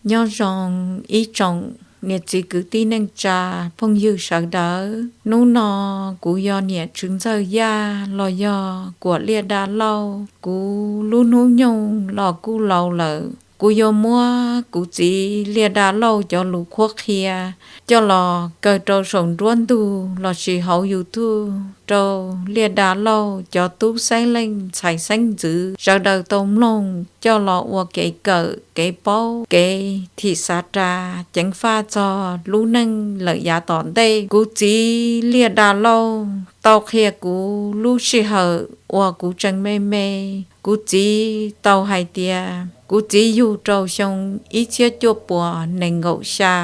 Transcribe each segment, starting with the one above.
Nyob zoo ib tsoom niam txiv kwv tij neej tsa phooj ywg sawv daws. Hnub no kuv yog niam Tswv Ntxawg Yaj los yog Kuam Liaj Dab Lauj. Kuv lub hnub nyoog los kuj laus lawm, kuv yuav muab kuv txiv Liaj Dab Lauj cov lus qhuab qhia coj los kaw rau saum nruab ntug lossis hauv YouTube rau Liaj Dab Lauj cov tub xeeb leej ntxhais xeeb ntxwv sawv daws tau mloog coj los ua kev kawm kev paub kev thim xav ras ceev faj txog lub neej lawm yav tom ntej. Kuv txiv Liaj Dab Lauj tau qhia kuv lub sij hawm uas kuv tseem me me. Kuv txiv tau hais tias kuv txiv yug rau xyoo ib txhiab cuaj puas nees nkaum xya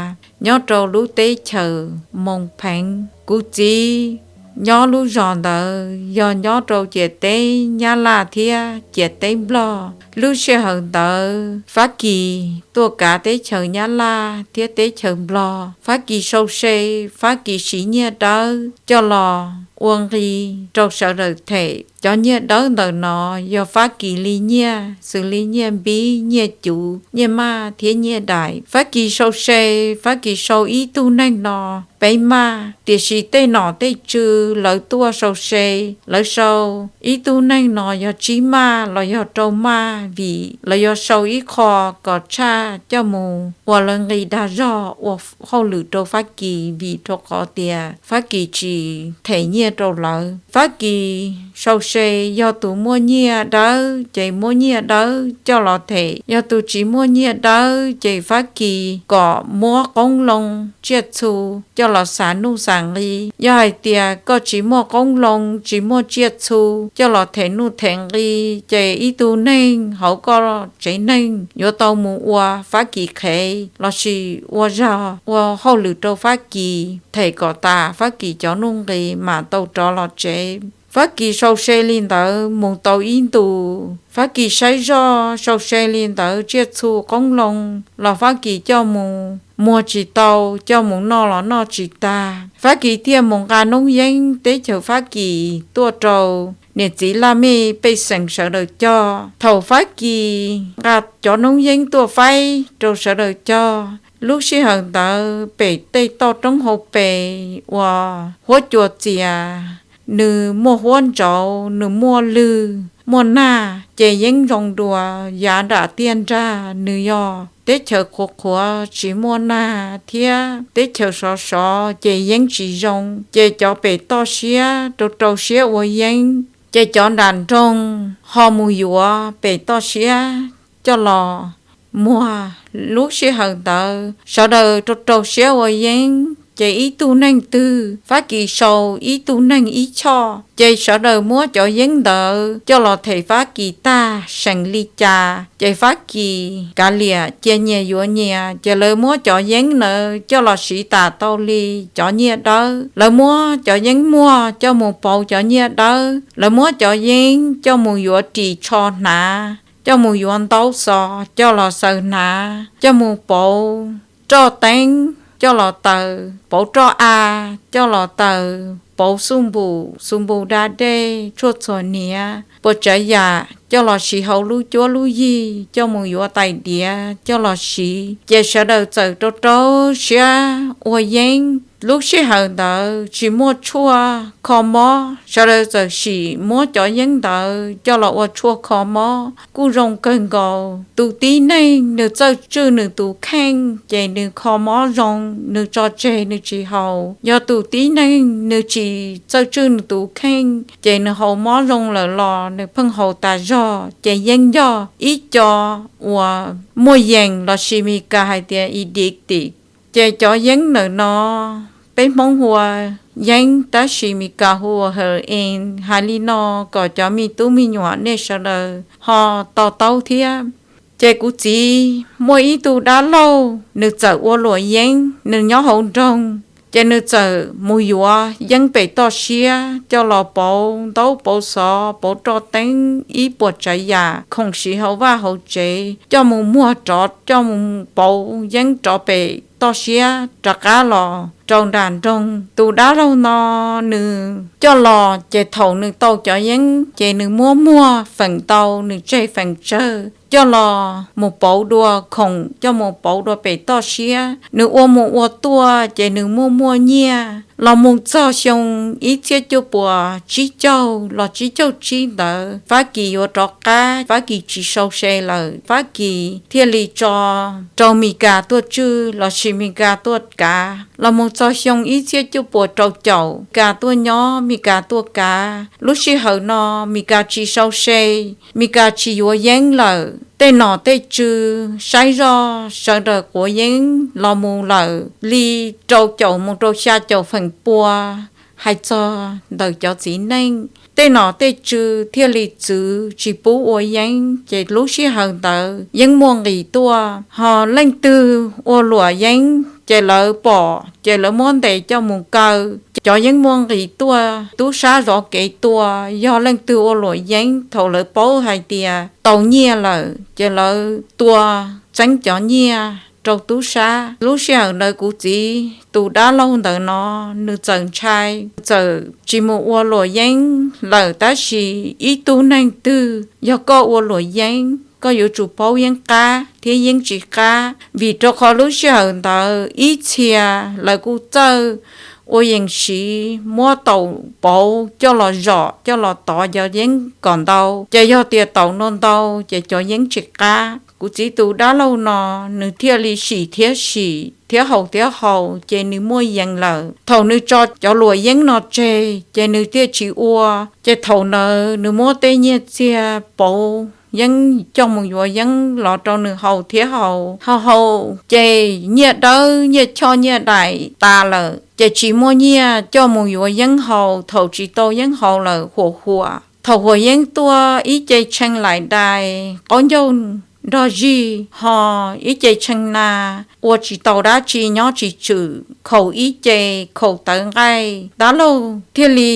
nyob rau lub teb chaws Moos Pheev. Kuv txiv nyob lub zos ntawd yog nyob rau ciam teb Nyab Laj thiab ciam teb Nplog. Lub sij hawm ntawd Fab Kis tuaj kav teb chaws Nyab Laj thiab teb chaws Nplog. Fab Kis sau se, Fab Kis siv nyiaj dawb coj los ua nqi rau sawv daws them. Cov nyiaj dawb ntawm no yog Fab Kis li nyiaj xws li nyiaj npib, nyiaj cuv, nyiaj maj thiab nyiaj daim. Fab Kis sau se, Fab Kis sau ib tug neeg no peb maj, tiam sis tej nom tej tswv lawv tuaj sau se, lawv sau ib tug neeg no yog tsib maj los yog rau maj vim lawv yuav sau ib qho kom tshaj coj mus ua lawv nqi dag zog ua hauj lwm rau Fab Kis vim rau qhov tias Fab Kis tsis them nyiaj rau lawv. Fab Kis sau se, yog tus muaj nyiaj dawb ces muab nyiaj dawb coj los them, yog tus tsis muaj nyiaj dawb ces Fab Kis kom muab qoob loo tsiaj txhu coj los xam nuj xam nqi. Yog hais tias koj tsis muaj qoob loo tsis muaj tsiaj txhu coj los them nuj them nqi, ces ib tug neeg hauv koj tsev neeg yuav tau mus ua Fab Kis qhev lossis ua zog ua hauj lwm rau Fab Kis them kom tas Fab Kis cov nuj nqi mam tau rov los tsev. Fab Kis sau se li ntawd mus tau ib ntus, Fab Kis saib zoj sau se li ntawd tsiaj txhu qoob loo los Fab Kis coj mus muag tsis tau, coj mus noj los noj tsis tag. Fab Kis thiaj mus nqa noob yeeb teb chaws Fab Kis tuaj rau niam txiv laj mej pej xeem sawv daws cog. Thaum Fab Kis nqa cov noob yeeb tuaj faib rau sawv daws cog, lub sij hawm ntawd pem tej toj roob hauv pes uas huab cua txias, nws muaj huab ntsauv, nws muaj lwg muaj nag, ces yeeb zoo dua. Yav nram tiaj nrag nws yog teb chaws qhuav qhuav tsis muaj nag thiab teb chaws sov sov ces yeeb tsis zoo, ces cov pem toj siab rau rau siab ua yeeb, ces cov nram nroog ho mus yuav pem toj siab coj los muag. Lub sij hawm ntawd sawv daws rau rau siab ua yeeb, ces ib tug neeg twg Fab Kis sau ib tug neeg ib choj, ces sawv daws muab cov yeeb ntawd coj los them Fab Kis tag seem li cas, ces Fab Kis kav liam cia nyias yuav nyias, ces lawv muab cov yeeb ntawd coj los siv tas tau li cov nyiaj dawb. Lawv muab cov yeeb muag coj mus pauv cov nyiaj dawb, lawv muab cov yeeb coj mus yuav ris tsho hnav, coj mus yuav ntaub xov coj los xaws hnav, coj mus pauv roj teeb coj los taws, pauv roj av coj los taws, pauv xuj npum, xuj npum da dej, tshuaj txhuam hniav, puas tsav yam coj los siv hauv lub cuab lub yig, coj mus yuav tais diav coj los siv, ces sawv daws txawm rau rau siab ua yeeb. Lub sij hawm ntawd tsis muaj tshuaj kho mob, sawv daws txawm sim muab cov yeeb ntawd coj los ua tshuaj kho mob kuj zoo kawg nkaus. Tus tib neeg nws txawj tswj nws tus kheej ces nws kho mob zoo, nws tso tseg nws tsis haus. Yog tus tib neeg nws tsis txawj tswj nws tus kheej ces nws haus mob zoo lawm los nws pheej haus tas zog. Ces yeeb yog ib co uas muaj yees lossis Mis Kas hais tias addictive. Ces cov yeeb ntawm no peb Hmoob hu ua yeeb tab sis Mis Kas hu ua heroin. Hais li no kom cov me tub me nyuam nej sawv daws ho to taub thiab. Ces kuv txiv muaj ib tug dab laug, nws txawm ua luam yeeb, nws nyob hauv nroog, ces nws txawm mus yuav yeeb pem toj siab coj los pauv ntaub pauv xov, pauv roj teeb ib puas tsav yam khoom siv hauv vaj hauv tsev, coj mus muag rov, coj mus pauv yeeb rov pem toj siab rov qab los rau nram nroog. Tus dab laug no nws coj los ces thaum nws tau cov yeeb ces nws muab muag feem ntau nws tseg feem tsawg. coj los mus pauv dua khoom, coj mus pauv dua pem toj siab. Nws ua mus ua tuaj ces nws muaj muaj nyiaj los mus txog xyoo ib txhiab cuaj puas tsib caug los tsib caug tsib ntawd, Fab Kis yuav rov qab, Fab Kis tsis sau se lawm, Fab Kis thiaj li tso rau Mis Kas tuaj tswj lossis Mis Kas tuaj kav. Los mus txog xyoo ib txhiab cuaj puas rau caum, Mis Kas tuaj nyob, Mis Kas tuaj kav. Lub sij hawm no Mis Kas tsis sau se, Mis Kas tsis yuav yeeb lawm. Tej nom tej tswv saib zoj sawv daws quav yeeb los mus lawm li rau caum mus rau xya caum feem pua, hais txog ntawm cov txiv neej. Tej nom tej tswv thiaj li txwv tsis pub ua yeeb, ces lub sij hawm ntawd yeeb muaj nqis tuaj. Ho leej twg ua luam yeeb ces lawv pom ces lawv muab ntes coj mus kaw. Cov yeeb muaj nqis tuaj, tub sab zov kev tua, yog leej twg ua luam yeeb, thaum lawv paub hais tias tau nyiaj lawm ces lawv tua txeeb cov nyiaj rau tub sab. Lub sij hawm ntawd kuv txiv tus dab laug ntawm no nws txawm ntshai, txawm tsis mus ua luam yeeb lawm. Tab sis ib tug neeg twg yog koj ua luam yeeb, koj yuav tsum paub yeeb qab thiab yeeb tsis qab, vim rau qhov lub sij hawm ntawd ib txhia lawv kuj txawj ua yees siv muab taum pauv coj los zom coj los tov cov yeeb kom ntau, ces yog tias taum no ntau ces cov yeeb tsis qab. Kuv txiv tus dab laug no nws thiaj li sim thiab sim, thiab haus thiab haus, ces nws muaj yees lawm. Thaum nws tso cov luam yeeb no tseg ces nws thiaj tsis ua. Ces thaum ntawd nws muab tej nyiaj txiag pauv yeeb coj mus yuav yeeb los rau nws haus thiab haus, haus haus ces nyiaj dawb nyiaj choj nyiaj daim tas lawm, ces tsis muaj nyiaj coj mus yuav yeeb haus. Thaum tsis tau yeeb haus lawm huam huam, thaum huam yeeb tuaj ib ce tshee laim dais qaub ncaug nrog zig, ho ib ce tshee na ua tsis tau dab tsi, nyob tsis tswm, khaus ib ce, khaus tawv nqaij. Dab laug thiaj li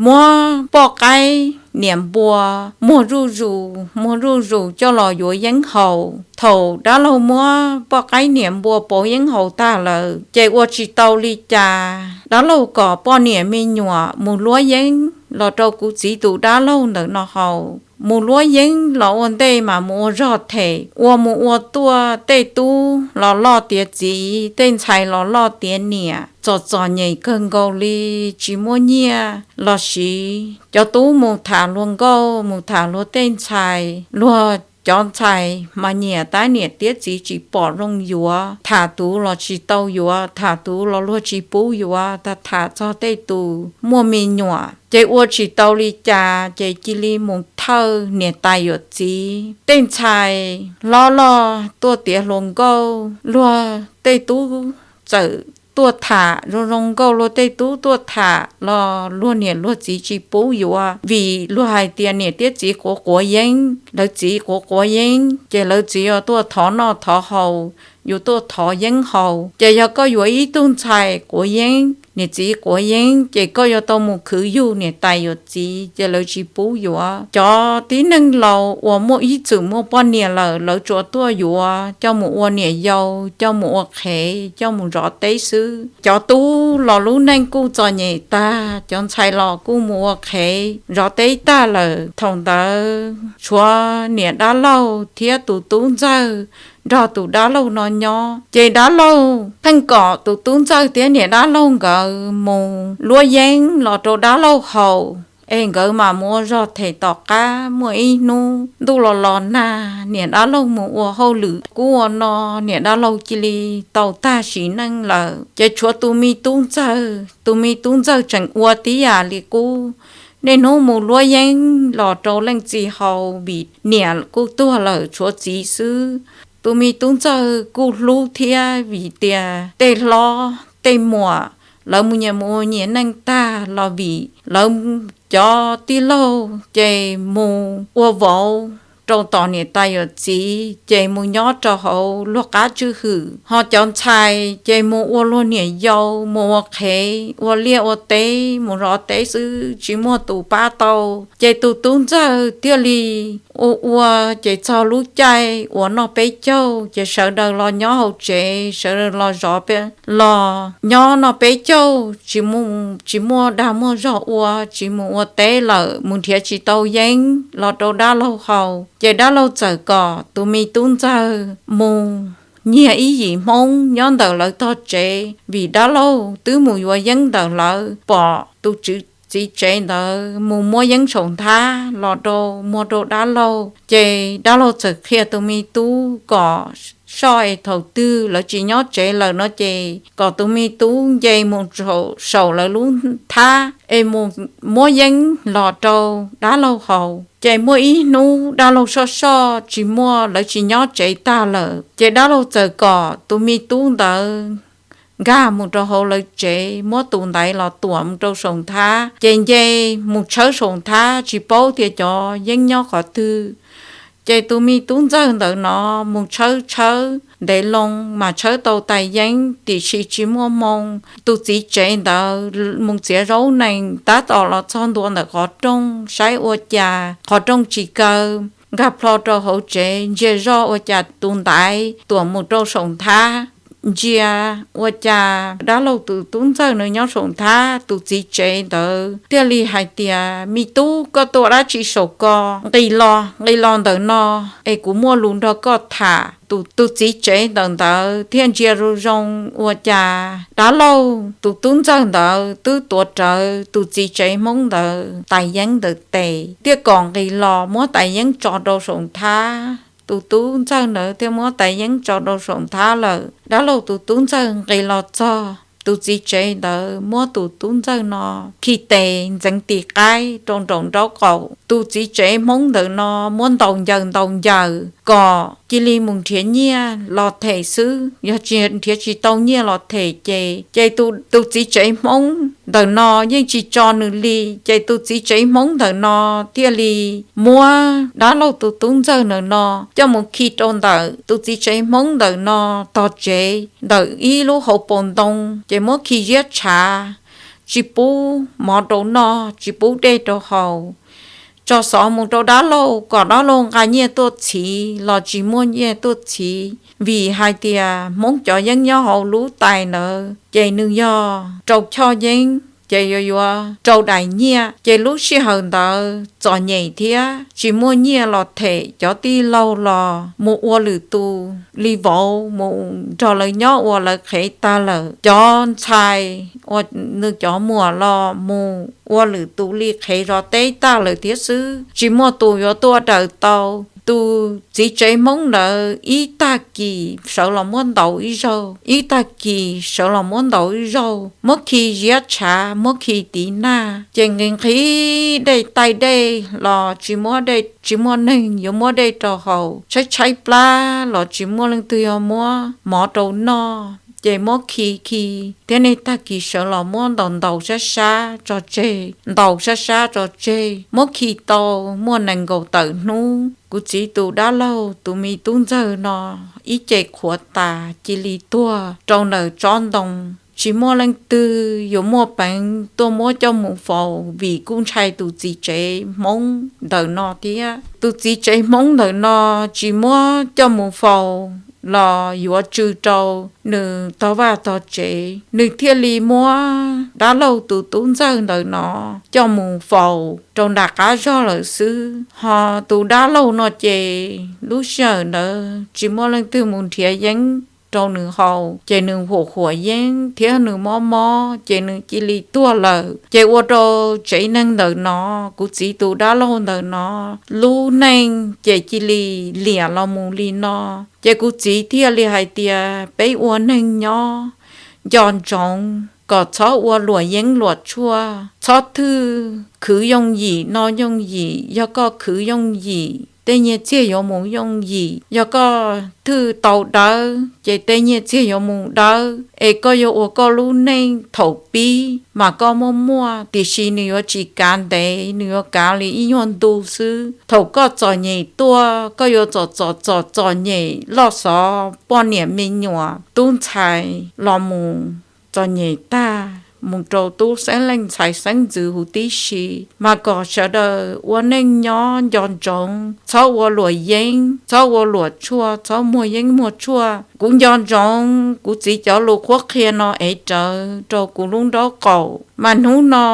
muab poj qaib niam npua muag zuj zus, muag zuj zus coj los yuav yeeb haus. Thaum dab laug muab poj qaib niam npua pauv yeeb haus tag lawm, ces ua tsis tau li cas, dab laug kom poj niam me nyuam mus luab yeeb los rau kuv txiv tus dab laug ntawm no haus. Mus luab yeeb los ua ntej mas mus ua zog them, ua mus ua tuaj tej tub los loj tiav txiv, tej ntxhais los loj tiav niam, txom txom nyem kawg nkaus li, tsis muaj nyiaj los siv. Cov tub mus tham luag nkauj, mus tham luag tej ntxhais, luag cov ntxhais mas nyiam tab niam tiab txiv tsis pom zoo yuav, tham tus los tsis tau yuav, tham tus los luag tsis pub yuav, tham tham txog tej tus muaj me nyuam, ces ua tsis tau li cas, ces cia li mus thawj niam tais yawm txiv. Tej ntxhais hlob loj tuaj tiav hluas nkauj, luag tej tub txawm tuaj tham zoo zoo nkauj, luag tej tub tuaj tham los luag niam luag txiv tsis pub yuav, vim luag hais tias niam thiab txiv quav quav yeeb, lawv txiv quav quav yeeb, ces lawv txiv yuav tuaj thov noj thov haus, yuav tuaj thov yeeb haus. Ces yog koj yuav ib tug ntxhais quav yeeb, niam txiv quav yeeb, ces koj yuav tau mus khwv yug niam tais yawm txiv, ces lawv tsis pub yuav. Cov tib neeg laus uas muaj ib txwm muaj poj niam lawm, lawv tsuas tuaj yuav coj mus ua niam yau, coj mus ua qhev, coj mus zov teb xwb. Cov tub los lub neej kuj txom nyem tag, cov ntxhais los kuj mus ua qhev zov teb tag lawm. Thaum ntawd tshuav niam dab laug thiab tus tub ntxawg nrog tus dab laug no nyob. Ces dab laug pheej kom tus tub ntxawg thiab niam dab laug nkawd mus luab yeeb los rau dab laug haus, es nkawd mam mus ua zog them. Tom qab muaj ib hnub ntuj los los nag, niam dab laug mus ua hauj lwm, kuj ua no niam dab laug cia li tau tag sim neej lawm. Ces tshuav tus me tub ntxawg, tus me tub ntxawg tseem ua tib yam li qub, niaj hnub mus luab yeeb los rau leej txiv haus, vim niam kuj tuag lawm tshuav txiv xwb. Tus me tub ntxawg kuj hlub thiab, vim tias tej hlob tej muam lawv mus nyias mus ua nyias neej tag los vim lawv cov tij laug ces mus ua vauv rau tom niam tais yawm txiv, ces mus nyob rau hauv luag qab tswj hwm. Ho cov ntxhais ces mus ua luag niam yau, mus ua qhev, ua liaj ua teb, mus zov teb xwb, tsis muaj tus pab tau. Ces tus tub ntxawg thiaj li ua ua, ces txog lub caij uas noj peb caug, ces sawv daws los nyob hauv tsev, sawv daws los zov, los nyob noj peb caug, tsis mus, tsis muaj dag muaj zog ua, tsis mus ua teb lawm, mus nrhiav tsis tau yeeb los rau dab laug haus. Ces dab laug txawm kom tus me tub ntxawg mus nyiag ib yim Hmoob nyob ntawm lawv tog tsev, vim dab laug twb mus yuav yeeb ntawm lawv, pom tus tswv txiv tsev ntawd mus muab yeeb saum nthab los rau muag rau dab laug. Ces dab laug txawm qhia tus me tub kom soj es thaum twg lawv tsis nyob tsev lawm no ces kom tus me tub nce mus saum lawv lub thab es mus muab yeeb los rau dab laug haus. Ces muaj ib hnub dab laug soj soj tsis muaj, lawv tsis nyob tsev tag lawm, ces dab laug txawm kom tus me tub ntawd nkag mus rau hauv lawv tsev, muab tus ntaiv los tuam mus rau saum nthab, ces nce mus tshawb saum nthab tsis paub tias cov yeeb nyob qhov twg. Ces tus me tub ntxawg ntawd no mus tshawb tshawb ntev loo mas tshawb tau tais yeeb, tiam sis tsis muaj hmoo. Tus txiv tsev ntawd mus txiav zaub nees tab tom los txog ntua ntawm qhov rooj, saib ua cas qhov rooj tsis kaw, nkag plho rau hauv tsev, ntsia zoj ua cas tus ntaiv tuam mus rau saum nthab. Ntsia ua cas dab laug tus tub ntxawg no nyob saum nthab, tus txiv tsev ntawd thiaj li hais tias, Me tub, koj tuaj dab tsi saum ko? Nqis los, nqis los ntawm no es kuv muaj lus nrog koj tham. Tus txiv tsev ntawm ntawd thiaj ntsia zoo zoo ua cas dab laug tus tub ntxawg ntawd twb tuav rawv tus txiv tsev Hmoob ntawd tais yeeb ntawm tes, thiaj kom nqis los muab tais yeeb tso rau saum nthab. Tus tub ntxawg ntawd thiaj muab tais yeeb tso rau saum nthab lawm. Dab laug tus tub ntxawg nqis los txog, tus txiv tsev ntawd muab tus tub ntxawg no khi tes ntxeev tis qaib rau nraum nraub qaum. Tus txiv tsev Hmoob ntawm no muab ntaus ncaws ntaus ncaws kom cia li mus nrhiav nyiaj los them xwb, yog tsis nrhiav tsis tau nyiaj los them ces, ces tus txiv tsev Hmoob ntawm no yeej tsis tso nws li. Ces tus txiv tsev Hmoob ntawm no thiaj li muab dab laug tus tub ntxawg ntawm no coj mus khi rau ntawm tus txiv tsev Hmoob ntawm no tog tsev ntawm ib lub hauv paus ntoo, ces muab khi ziab tshav, tsis pub mov rau noj, tsis pub dej rau haus, tso xov mus rau dab laug kom dab laug nqa nyiaj tuaj txhiv los tsis muaj nyiaj tuaj txhiv, vim hais tias Hmoob cov yeeb nyob hauv lub tais ntawd ces nws yog rau choj yeeb, ces yuav yuav rau daim nyiaj. Ces lub sij hawm ntawd txom nyem thiab tsis muaj nyiaj los them, cov tij laug los mus ua lwm tus li vauv, mus nrog lawv nyob ua lawv qhev tag lawm. Cov ntxhais uas nws cov muam los mus ua lwm tus li qhev zov teb tag lawm thiab xwb, tsis muaj tus yuav tuaj daws tau. Tus txiv tsev Hmoob ntawd ib tag kis sawv los muab ntaus ib zaug, ib tag kis sawv los muab ntaus ib zaug, muab khi ziab tshav, muab khi tiv nag, ces nqhis nqhis dej taij dej los tsis muaj dej, tsis muaj neeg yuav muab dej rau haus, tshaib tshaib plab los tsis muaj leej twg yuav muab mov rau noj, ces muab khi khi thiab nej tag kis sawv los muab ntaus ntaus sab sab tso tseg, ntaus sab sab tso tseg, muab khi tau muaj nees nkaum tawm hnub, kuv txiv tus dab laug tus me tub ntxawg no ib ce qhuav tas cia li tuag rau ntawm tsob ntoo. Tsis muaj leej twg yuav muaj peev tuaj muab coj mus faus vim kuj ntshai tus txiv tsev Hmoob ntawm no thiab. Tus txiv tsev Hmoob ntawm no tsis muab coj mus faus los yuav tsw rau nws tog vaj tog tsev, nws thiaj li muab dab laug tus tub ntxawg ntawm no coj mus faus rau nram qab zog lawm xwb. Ho tus dab laug no ces lub sij hawm ntawd tsis muaj leej twg mus nrhiav yeeb rau nws haus, ces nws huam huam yeeb thiab nws mob mob ces nws cia li tuag lawm. Ces ua rau tsev neeg ntawm no, kuv txiv tus dab laug ntawm no lub neej ces cia li liam los mus li no. Ces kuv txiv thiaj li hais tias peb ua neeg nyob nco ntsoov kom txhob ua luam yeeb luam tshuaj, txhob thwj khwv yooj yim noj yooj yim. Yog koj khwv yooj yim, tej nyiaj txiag yuav mus yooj yim. Yog koj thwj tau dawb, ces tej nyiaj txiag yuav mus dawb, es koj yuav ua koj lub neej thaum pib mas koj muaj muaj, tiam sis nws yuav tsis kav ntev, nws yuav kav li ib nyuag ntu xwb. Thaum koj txom nyem tuaj, koj yuav txom txom txom txom nyem loj xov poj niam me nyuam tub ntxhais los mus txom nyem tag, mus rau tub xeeb leej ntxhais xeeb ntxwv huv tib si. Mas kom sawv daws ua neej nyob nco ntsoov, txhob ua luam yeeb, txhob ua luam tshuaj, txhob muag yeeb muag tshuaj. Kuv nco ntsoov kuv txiv cov lus qhuab qhia no ev rawv rau kuv lub nraub qaum, Mas hnub no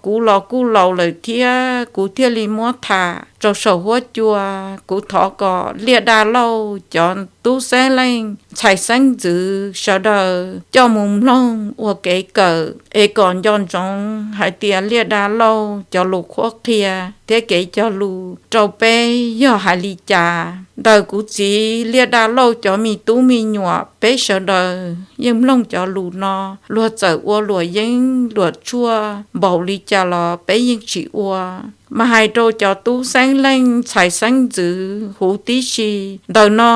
kuv los kuj laus lawm thiab, kuv thiaj li muab tham rau saum huab cua. Kuv thov kom Liaj Daj Lauj cov tub xeeb leej ntxhais xeeb ntxwv sawv daws coj mus mloog ua kev kawm es kom nco ntsoov hais tias Liaj Daj Lauj cov lus qhuab qhia thiab kev cog lus rau peb yog hais li cas. Ntawm kuv txiv Liaj Daj Lauj cov me tub me nyuam, peb sawv daws yeej mloog cov lus no, luag txawm ua luam yeeb luam tshuaj npaum li cas los peb yeej tsis ua. Mas hais rau cov tub xeeb leej ntxhais xeeb ntxwv huv tib si, ntawm no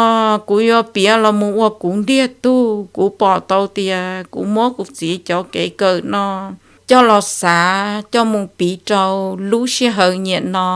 kuv yuav piav los mus ua kuv ntiag tug. Kuv pom tau tias kuv muab kuv txiv cov kev kawm no coj los xav coj mus piv rau lub sij hawm niaj no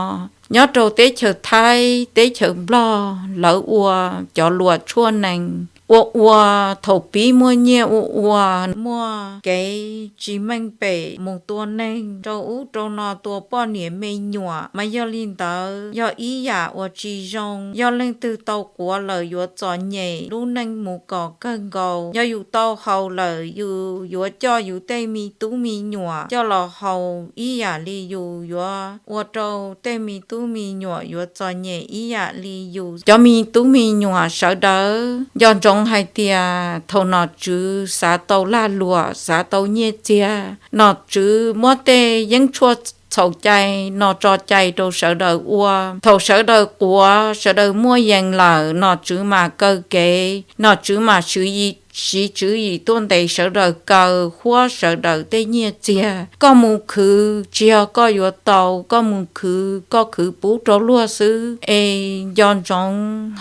nyob rau teb chaws Thaib, teb chaws Nplog, lawv ua cov luam tshuaj nees ua ua thaum pib muaj nyiaj ua ua, muaj kev tsis meej pem mus tua neeg rau ub rau no, tua poj niam me nyuam. Mas yog li ntawd yog ib yam uas tsis zoo. Yog leej twg tau quav lawm yuav txom nyem lub neej mus kom kawg nkaus. Yog yus tau haus lawm, yus yuav coj yus tej me tub me nyuam coj los haus ib yam li yus yuav ua rau tej me tub me nyuam yuav txom nyem ib yam li yus. Cov me tub me nyuam sawv daws nco ntsoov hais tias thaum nom tswv xav tau lag luam, xav tau nyiaj txiag, nom tswv muab tej yeeb tshuaj txhaum cai no tso cai rau sawv daws ua. Thaum sawv daws quav, sawv daws muaj yees lawm, nom tswv mam kaw kev, nom tswv mam siv tswv yim tuaj ntes sawv daws, kaw huab sawv daws tej nyiaj txiag. Koj mus khwv tsis yog koj yuav tau, koj mus khwv koj khwv pub rau luag xwb. Es nco ntsoov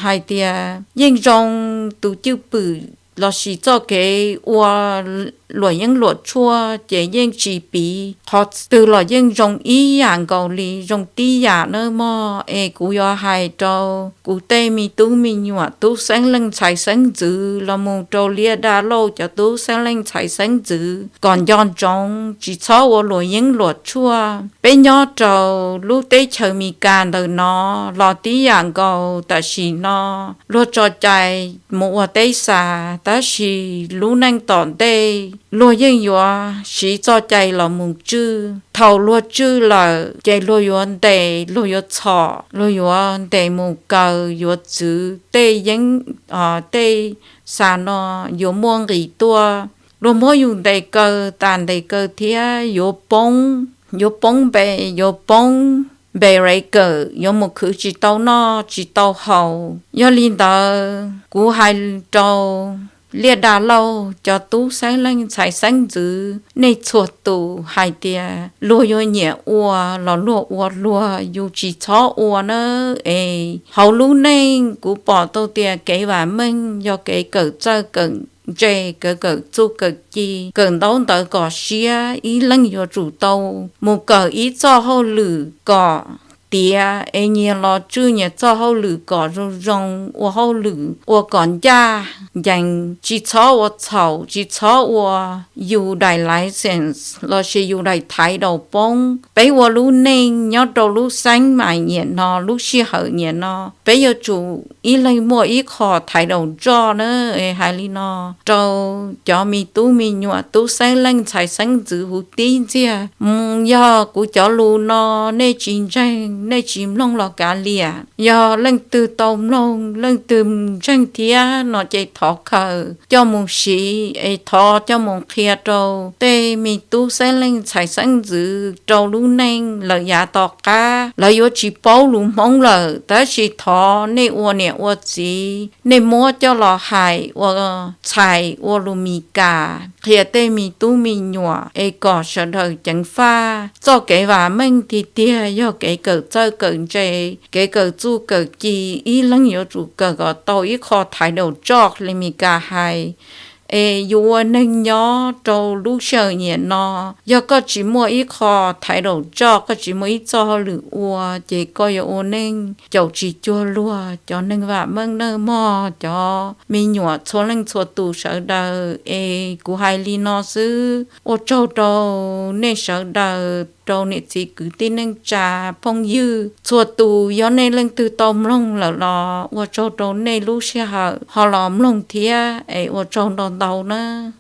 hais tias yeej zoo tus cwj pwm lossis txoj kev ua luam yeeb luam tshuaj ces yeej tsis piv, qhov twg los yeej zoo ib yam nkaus li, zoo tib yam nawb mog. Es kuv yuav hais rau kuv tej me tub me nyuam, tub xeeb leej ntxhais xeeb ntxwv los mus rau Liaj Daj Lauj cov tub xeeb leej ntxhais xeeb ntxwv kom nco ntsoov tsis txhob ua luam yeeb luam tshuaj. Peb nyob rau lub teb chaws Amelikas ntawm no los tib yam nkaus. Tam sim no luag tso cai mus ua teb xa, tab sis lub neej tom ntej luag yeej yuav siv txoj cai los mus tswj. Thaum luag tswj lawm ces luag yuav ntes, luag yuav txhom, luag yuav ntes mus kaw, yuav txwv tej yeeb, tej xa no yuav muaj nqis tuaj. Luag muab yus ntes kaw tas ntes kaw thiab yuav poob, yuav poob npe, yuav poob npe rev kawm, yuav mus khwv tsis tau noj tsis tau haus. Yog li ntawd kuv hais rau Liaj Daj Lauj cov tub xeeb leej ntxhais xeeb ntxwv, nej txhua tus hais tias luag yuav nyiam ua los luag ua luag, yus tsis txhob ua nawb. Es hauv lub neej kuv pom tau tias kev vam meej yog kev kawm txawj kawm ntse, kev kawm txuj kawm ci, kawm ntaub ntawv kom siab. Ib leeg yuav tsum tau mus kawm ib txoj hauj lwm kom tiav es nyias los tswj nyias txoj hauj lwm kom zoo zoo, ua hauj lwm ua kom ncaj ncees, tsis txhob ua txhaum, tsis txhob ua yus daim license lossis yus daim thaiv daus poob. Peb ua lub neej nyob rau lub xeeb mas niaj no, lub sij hawm niaj no, peb yuav tsum ib leeg muaj ib qho thaiv daus ntsoj na. Es hais li no rau cov me tub me nyuam, tub xeeb leej ntxhais xeeb ntxwv huv tib ntxiag, yog kuv cov lus no nej tsis ntseeg, nej tsis mloog los kav liam. Yog leej twg tau mloog, leej twg ntseeg thiab no ces thov khaws coj mus siv, es thov coj mus qhia rau tej me tub xeeb leej ntxhais xeeb ntxwv rau lub neej lawm yav tom qab. Lawv yuav tsis paub lus Hmoob lawm, tab sis thov nej ua niam ua txiv, nej muab coj los hais ua txhais ua lus Mis Kas qhia tej me tub me nyuam es kom sawv daws ceev faj. Txoj kev vam meej tiag tiag yog kev kawm txawj kawm ntse, kev kawm txuj kawm ci. Ib leeg yuav tsum kawm kom tau ib qho thaiv daus ntsoj li Mis Kas hais. Es yus ua neeg nyob rau lub sij hawm niaj no, yog koj tsis muaj ib qho thaiv daus ntsoj, koj tsis muaj ib txoj hauj lwm ua, ces koj yuav ua neej caum tsis cuag luag cov neeg vam meej nawb mog cov me nyuam txhua leej txhua tus sawv daws. Es kuv hais li no xwb, ua tsaug rau nej sawv daws, rau niam txiv kwv tij neej tsa phooj ywg txhua tus. Yog nej leej twg tau mloog lawm los ua tsaug rau nej lub sij hawm ho los mloog thiab, es ua tsaug ntau ntau na.